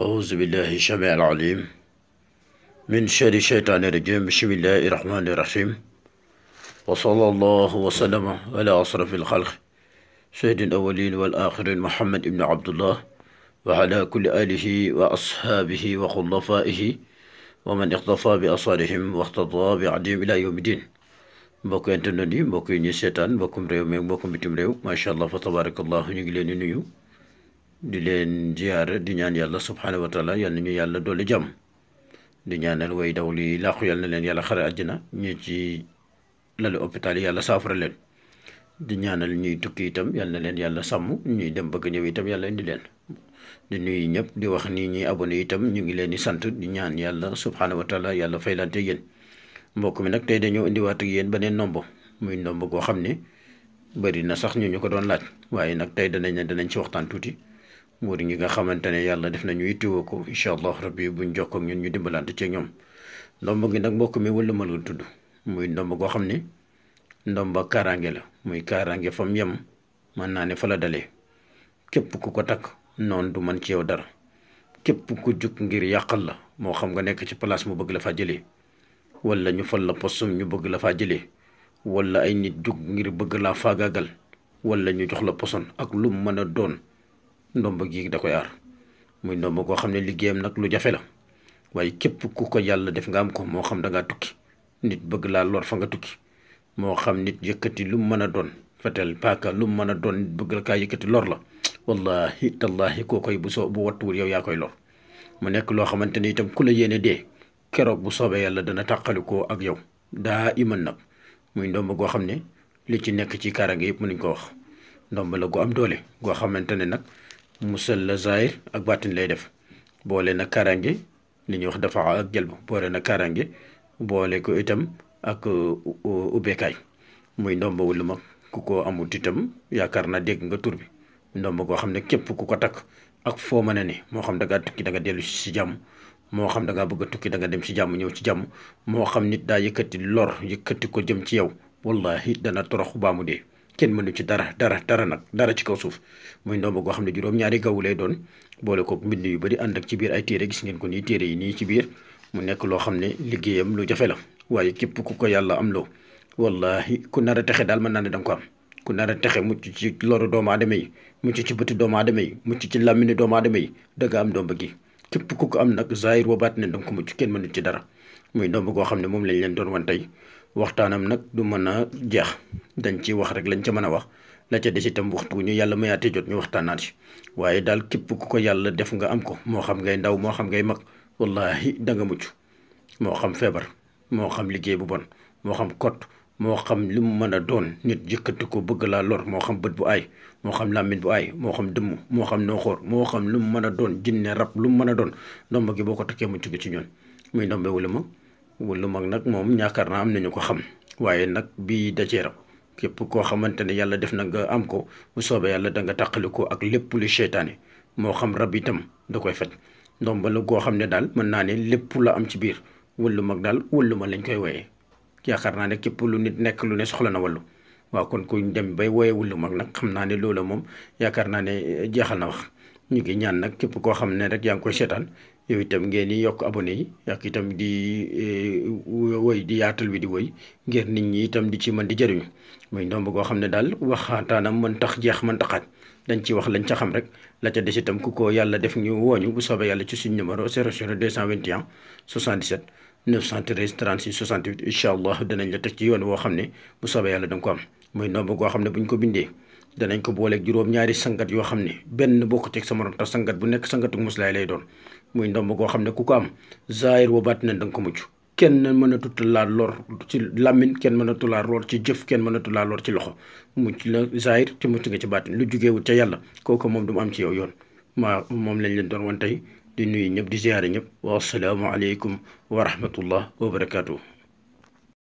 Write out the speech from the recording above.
أعوذ بالله السميع العليم من شر الشيطان الرجيم بسم الله الرحمن الرحيم وصلى الله وسلم على أشرف الخلق سيد الأولين والآخرين محمد بن عبد الله وعلى كل آله وأصحابه وخلفائه ومن اقتفى بأثارهم واقتضى بعدهم إلى يوم الدين mbokk internet yi mbokk yi ñuy seetaan mbokkum réew mi mbokkum bitim réew macha allah fa tabarakallah ñu ngi leen di nuyu di leen ziyaara di ñaan yàlla subhaanahu wa taala yal na ñu yàlla dolli jàmm di ñaanal way daw li làqu yal na leen yàlla xare àjjana ñi ci lali hôpital yi yàlla saafara leen di ñaanal ñuy tukki itam yal na leen yàlla sàmm ñuy dem bëgg ñëw itam yàlla indi leen di nuyu ñëpp di wax ni ñi abonné itam ñu ngi leen di sant di ñaan yàlla subhaanahu wa taala yàlla faylante yéen mbokk mi nag tey dañoo indiwaat ak yéen beneen ndombo muy ndombo goo xam ne bëri na sax ñu ko doon laaj waaye nag tey danañ ci waxtaan tuuti muur ñi nga xamante ne yàlla def nañu ittiwoo ko incha allah rabbi buñ jokkoo ak ñun ñu dimbalante ci ñoom ndombo gi nag mbokk mi wala ma la tudd muy ndombo goo xam ne ndomba kaaraange la muy kaaraange fam yem mën naa ne fa la dalee képp ku ko takk noonu du mën ci yow dara képp ku jug ngir yàqal la moo xam nga nekk ci place mu bëgg la faa jëlee wala ñu fal la postum ñu bëgg la faa jëlee wala ay nit jug ngir bëgg laa faagaagal wala ñu jox la poson ak lu mën a doon ndomba gi da koy aar muy ndomba koo xam ne liggéeyam nag lu jafe la waaye képp ku ko yàlla def nga am ko moo xam da ngaa tukki nit bëgg laa lor fa nga tukki moo xam nit yëkkati lu mën a doon fetel paaka lu mën a doon nit bëgg la kaa yëkkati lor la wallahi tallahi koo koy bu wattuwul yow yaa koy lor mu nekk loo xamante ni itam ku la yéene dee keroog bu soobee yàlla dana tàqalikoo ak yow daa iman nag muy ndomba goo xam ne li ci nekk ci kaaraange yëpp mënuñ ko wax ndomba la gu am doole goo xamante ne nag musal la zahir ak baatin lay def boole na kaaraange li ñuy wax dafa ak jëlb boole na kaaraange boole ko itam ak ubbeekaay muy ndomba wulu mag ku ko amut itam yaakaar naa dégg nga tur bi ndomba goo xam ne képp ku ko takk ak foo mën a ne moo xam da ngaa tukki da nga dellu si jàmm moo xam da ngaa bëgg a tukki da nga dem ci jàmm ñëw ci jàmm moo xam nit daa yëkkati lor yëkkati ko jëm ci yow wallahi dana torox baa mu dee kenn mënu ci dara nag dara ci kaw suuf muy ndomba goo xam ne juróom-ñaari gawu lay doon boole ko mbind yu bari ànd ak ci biir ay téere gis ngeen ko nii téere yi nii ci biir mu nekk loo xam ne liggéeyam lu jafe la waaye képp ku ko yàlla am loo wallahi ku nar a texe daal mën naa ne da nga ko am ku nar a texe mucc ci loru doomu aadama yi mucc ci bëti doomu aadama yi mucc ci làmmini doomu aadama yi da nga am ndomba gi képp ku ko am nag zahir wa baat ne danga ko mucc kenn mënu ci dara muy ndomb goo xam ne moom lañ leen doon wan tey waxtaanam nag du mën a jeex dañ ci wax rek lañ ca mën a wax la ca des itam waxtu ñu yàlla mayaate jot ñu waxtaanaat ci waaye daal képp ku ko yàlla def nga am ko moo xam ngay ndaw moo xam ngay mag wallahi da nga mucc moo xam feebar moo xam liggéey bu bon moo xam kot moo xam li mu mën a doon nit yëkkati ko bëgg laa lor moo xam bët bu aay moo xam làmmiñ bu aay moo xam dëmm moo xam nooxoor moo xam lu mu mën a doon jinne rab lu mu mën a doon ndomba gi boo ko takkee mucc gi ci ñoon muy ndombe wulu mag nag moom ñaakaar naa am nañu ko xam waaye nag bii dacee raw képp koo xamante ne yàlla def na nga am ko bu soobee yàlla da nga tàqalikoo ak lépp lu seytaane moo xam rab itam da koy fet ndomba la goo xam ne daal mën naa ne lépp la am ci biir wulu mag daal wulu ma lañ koy woyee yaakaar naa ne képp lu nit nekk lu ne soxla na wàllu waaw kon kuñ dem bay woye wulu mag nag xam naa ne loola moom yaakaar naa ne jeexal na wax ñu ngi ñaan nag képp koo xam ne rek yaa ngi koy seetaan yow itam ngeen di yokk abonné yi ak itam di woy di yaatal wi di woy ngir nit ñi itam di ci mën di jëriñu muy ndomb goo xam ne daal waxaataanam mën tax jeex mën taxaat dañ ci wax lañ ca xam rek la ca des itam ku ko yàlla def ñu wooñu bu soobee yàlla ci suñ numéro 00 221 77 913 36 68 incha allah danañ la teg ci yoon woo xam ne bu soobee yàlla da nga ko am muy ndomb goo xam ne buñ ko bindee danañ ko booleeg juróom-ñaari sangat yoo xam ne benn bokk teg sa morom te sangat bu nekk sangatu muslaay lay doon muy ndomb goo xam ne ku ko am zahir wa baat na da nga ko mucc kenn mënatu laa lor ci làmmiñ kenn mënatu laa lor ci jëf kenn mënatu laa lor ci loxo mucc la zahir ci mucc nga ci baatin lu jugeewut ca yàlla kooku moom du mu am ci yow yoon moom lañ leen doon wan tey di nuyu ñëpp di ziyaare ñëpp wa assalaamu aleykum wa rahmatullah wa barakaatu.